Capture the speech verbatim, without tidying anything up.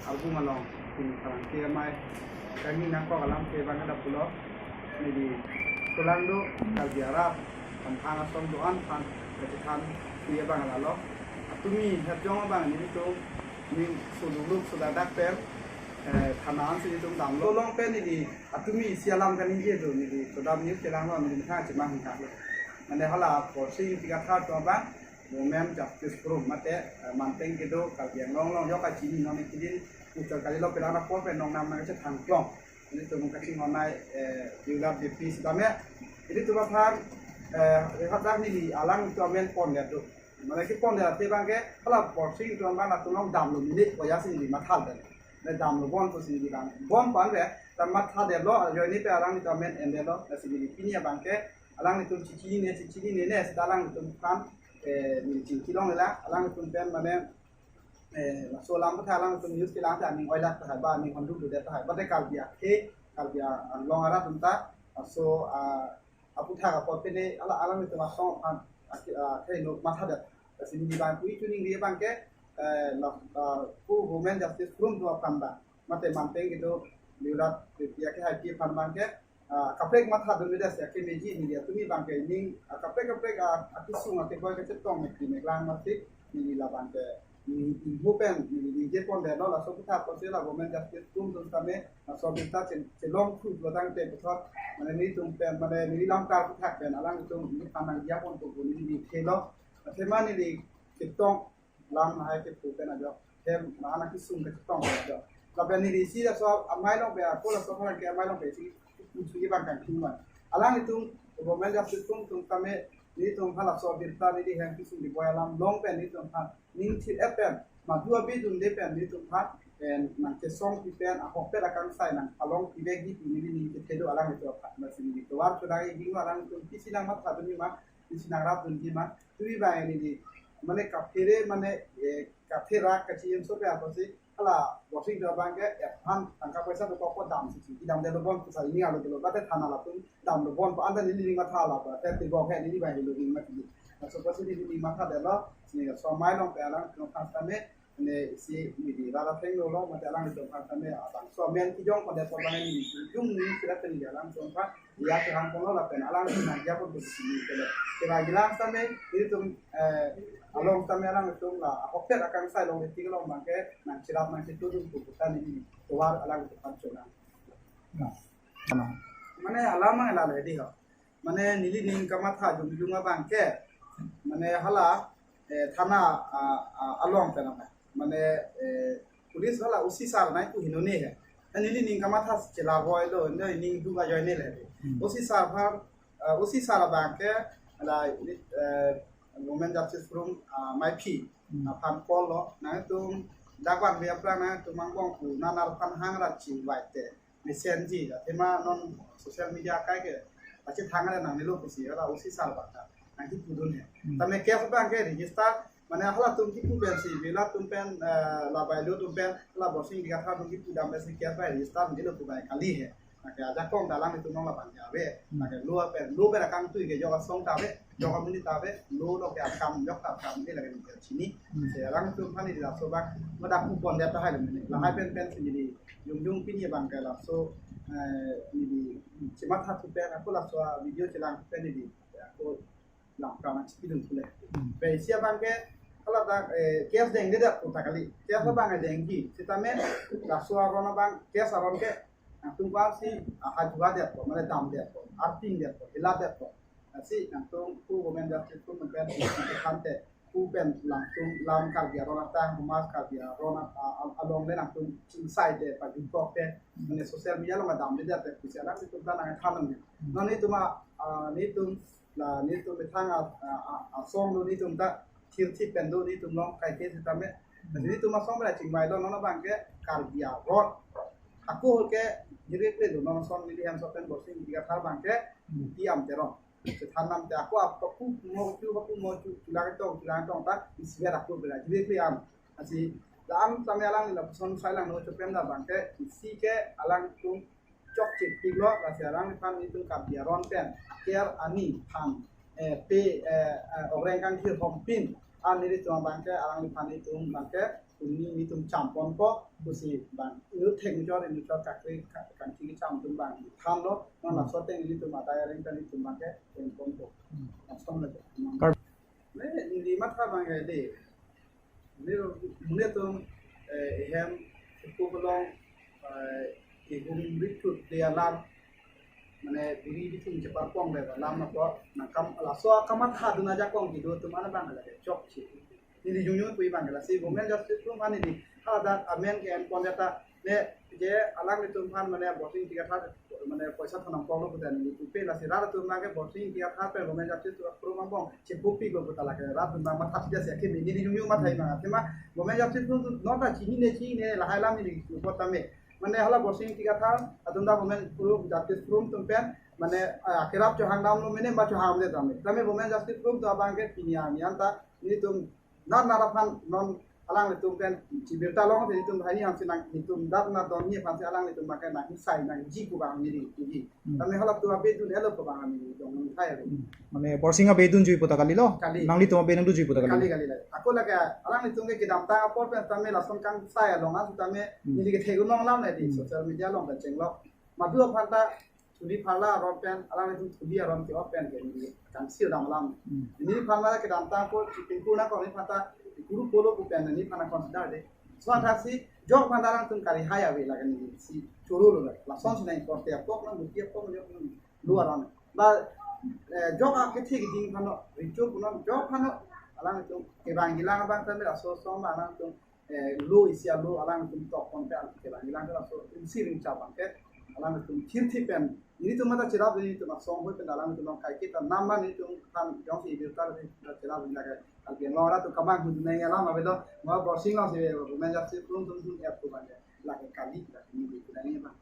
Arbung along, pini pharangke amei kangni nangkok alam ke bang ada pulo. Neli kelang do Karbi arat, tangthang asom do-an aphan kachethan, iya bang lalo. Atumi hep jong abang nelitum ning sululuk suladak pen, eh, thana ansi nelitum damlo. Along pen neli atumi isi alam kaningje do, neli Sodam News kelanglo, neli methang chemang hingkak lo. Mane hala Borsing Ingti Kathar atum abang, Women Justice Forum mate, eh, manteng kedo Karbi Anglong along ajok kachini non kedin utar kali lo pelang apor pen nongnam nangkachethang klong. Nelitum kachinghon nai, eh, Biulat Beypi sitame. Nelitum aphan, eh, rehat dak neli alangtum amen pondet do. Mane kepon det ate bang ke, hala Borsing atum abang latum along damlo mili koya si neli matha det. Ne damlo bon pusi neli bang. Bon pan be, ta matha detlo, ajoine pen alanglitum amen endetlo, lasi neli pini abang ke, alanglitum chichinine, chichinine ne, seta alanglitum aphan, eh, neli chingki longlelang, alanglitum pen mane, eh, laso alam aphuthak alanglitum news kelang ta aning oilak tahai ba, aning hondu dudet tahai ba, te Karbi akhei, Karbi Anglong arat atum ta, laso, ah, aphuthak apor pine, ala, alanglitum asong aphan, aki, ah, akhei no matha det. Lasi neli bang pu-i chuning ri bang ke, eh, la, ah, pu Women Justice Forum atum aphan bang. Mate manteng kedo Biulat Beypi akhei aphan bang ke, ah, kaprek matha dun vedet si akemeji neli atumi bang ke ning, ah, kaprek kaprek, ah, akesung akeboi kachetong mekri meklang masi neli la bang ke, neli ingho pen neli ningje pon detlo, laso aphuthak apotsi la Women Justice Forum atum tame, laso abirta che, chelong thu lo tangte puthot, mane nelitum pen, mane neli lamkar aphuthak pen alanglitum neli aphan nangji apon pu neli ningthelo. Athema neli ketong lam hai kepu pen ajok, hem ma anak kesung kachetong ajok. Lapen neli isi laso amei along pen, ako laso aphan ke amei along pen isi pusi bang kangthim bang. Alanglitum Women Justice Forum atum tame nelitum aphan laso abirta neli hem kesung keboi alam along pen nelitum aphan ning thir-et pen, madu abi dunde pen nelitum aphan, eh, nangkesongpi pen ahokpet akangsai nangpalongpi vekji pu neli ning kethe do alanglitum aphan. Lasi neli tovar chodai ding alanglitum pisi nangmatha dunji ma, pisi nangrap dunji ma, tumi bang neli mane kaphere mane, eh, kapherak kachi-em so pe apotsi hala Borsing atum abang ke, eh, aphan tangka poisa dokok ko damsi chingki damdetlo bon pusi neli alo dolo, mate thana latum damlo bon pu anta neli ning matha la ba, te tibok he neli bang helo ning matha. Laso apotsi neli ning matha detlo, si laso amei along pen alanglitum aphan tame, ne isi neli rara thengno lo, mate alanglitum aphan tame abangso amen kejong pondet apot bang neli jung ning sira pen neli alanglitum aphan ya kehang ponlo lapen alanglitum nangji apon pusi neli kele. Kira gilang tame, nelitum, eh, along tame alanglitum la ahokpet akangsai along neli tik along bang ke nangcherap nangchetu dun pu puta neli tovar alanglitum aphan chonang. Nah, nah. Mane alam mang la le di ho. Mane neli ning kamatha jongjong abang ke, mane hala, eh, thana, ah, ah, along pen apa, mane, eh, police hala O C sir nai pu heno ne he. Neli ning kamatha chela boy lo, neli ning du ajoine le. Hmm. O C sir aphan, ah, O C sir abang ke, hala, eh, Women Justice Forum, ah, meiphi, hmm, aphan call lo, nangtum dak bang be aplang nangtum angbong pu nanar aphan hang rat chingvai te mesenji, athema non social media akai ke pachethang nangnelo pusi hala O C sir abang ta nangkipu dun he. Hmm. Tame case abang ke register, mane halatum kipu pensi, Biulat atum pen, eh, la bailo atum pen, hala Borsing Ingti Kathar atum kipu dam pensi case abang register nangnelo pu bang kali he. Anke ajakong ta alanglitum along labang ke ave. Hmm. Anke lo pen, lo pen akangtui ke jok asong ta ave, jok amonit ta ave, lo lo ke akam, jok ta akam, neli lake neli chini. Hmm. Si alanglitum aphan neli laso abang, madak pu pondet tahai lo mene. Lahai pen pensi neli jongjong pini abang ke laso, eh, neli chematha thu pen, ako laso video chelang pen neli, ako lamkam nangchipidun thu le. Hmm. Pen isi abang ke, hala dak, eh, case dengdedet pu ta kali. Case, hmm, abang dengji. Sitame, laso aron abang, case aron ke, nangtum bang si, ah, hajuadetpo, mane damdetpo, artingdetpo, hiladetpo. Lasi nangtum pu Women Justice Forum pen pu pen te, pu pen latum lam Karbi aron atang, humas Karbi aron at-, a-, a-, along le nangtum chingsai te, pajuttok te, mane social media along damdedet te, pusi alanglitum ta nangthan nang. Hmm. Non nelitum a, a, nelitum la, nelitum methang a, a, a, asong lo nelitum ta thirthip pen do nelitum along kaike sitame. Hmm. Nelitum asong pen chingvailo, non abang ke Karbi aron. Ako ke, jiri kle do, non asong neli hem so pen Borsing Ingti Kathar abang ke, hmm, Pi Amteron. Chethan nam te ako ap kapu mo chu, kapu mo chu, chulang tong, chulang tong ta, isi ber ako bela, jiri kle am. Lasi, la am tame alang lapuson sai lang no chopen da abang ke, isi ke alangtum chokche pik lo, lasi alangliphan nelitum Karbi aron pen, aker ani aphan, eh, pe, eh, eh, ogreng kangthir hompin, an nelitum abang ke, alangliphan nelitum abang ke, puni nelitum cham ponpo, Pusi bang, inut thek inut chor, inut chor kakri, ka-, kangthi kecham atum bang thanlo, non laso ateng ilitum adai areng pen ilitum bang ke, pen pon to. Hmm. Lason le. Kar- Ne, neli matha bang ke de. Ne, ne tum, eh, ehem, ipu belong, eh, ihum rikut de alam, mane biri bitum chepar pong de alam apo, nangkam, laso kamatha dun ajakong kedo atum ana bang lake chokche. Neli jongjong pu bang ke lasi, Women Justice Forum ani di, hala dak amen ke en pon jata, ne, je alanglitum aphan mane Borsing Ingti Kathar, mane poisa thonam poklo puta neli tupe lasi rat atum lake Borsing Ingti Kathar pen Women Justice Forum angbong chepupiklo puta lake rat atum bang matha sida si akhimi neli jongjong matha bang, athema Women Justice Forum atum nonta chinine chinine lahai alam neli support tame. Mane hala Borsing Ingti Kathar atum dak Women Forum, Justice Forum atum pen, mane, ah, kerap chohang damlo mene ma chohang de tame. Tame Women Justice Forum atum abang ke pini arni anta nelitum nar nar aphan non alanglitum pen chibirta long, nelitum hini hansi nang nelitum dak nar don ni aphansi alanglitum bang ke nang isai nangji pu bang neli tuji. Hmm. Tame halatum abedun elo pu bang neli dong nang thai ave. Hmm. Mane Borsing abedun jui puta kalilo? Kali. Nanglitum abe nangdun jui puta kali? Kali, kali, kali. Ako lake alanglitum ke kedamtang apor pen tame lason kangsai along an tame, hmm, neli kethek un long alam nai di, hmm, social media along pen chenglok. Madu aphan ta thuli pharla aron pen, alanglitum thuli aron ke-op pen ke neli kangsil dam alam. Hmm. Neliphan mane kedamtang apor chipin kuna ko neliphan ta kuru polo pu pen neliphan consider de. So athaksi jok aphan ta alangtum kari hai ave lake neli si choro lo lake. Lasonsi nang korte apok nang buti apok nang jok nang lo aron. Ba, eh, jok akethe keding aphan no, richo punon jok aphan no, alangtum kevang kelang abang tame laso ason alangtum eh, lo isi alo alangtum tok pon pen kevang kelang laso isi ring chap bang ke alangtum thirthi pen. Nelitum mata cherap nelitum asong hoi pen alangtum long kaiketa nama nelitum aphan jongsi birta cherap lake Karbi Anglong arat atum kemang hun nai alam avelo, ma Borsing alongsi Women Justice Forum atum atum app ko bang ke lake kali lake neli kunai bang.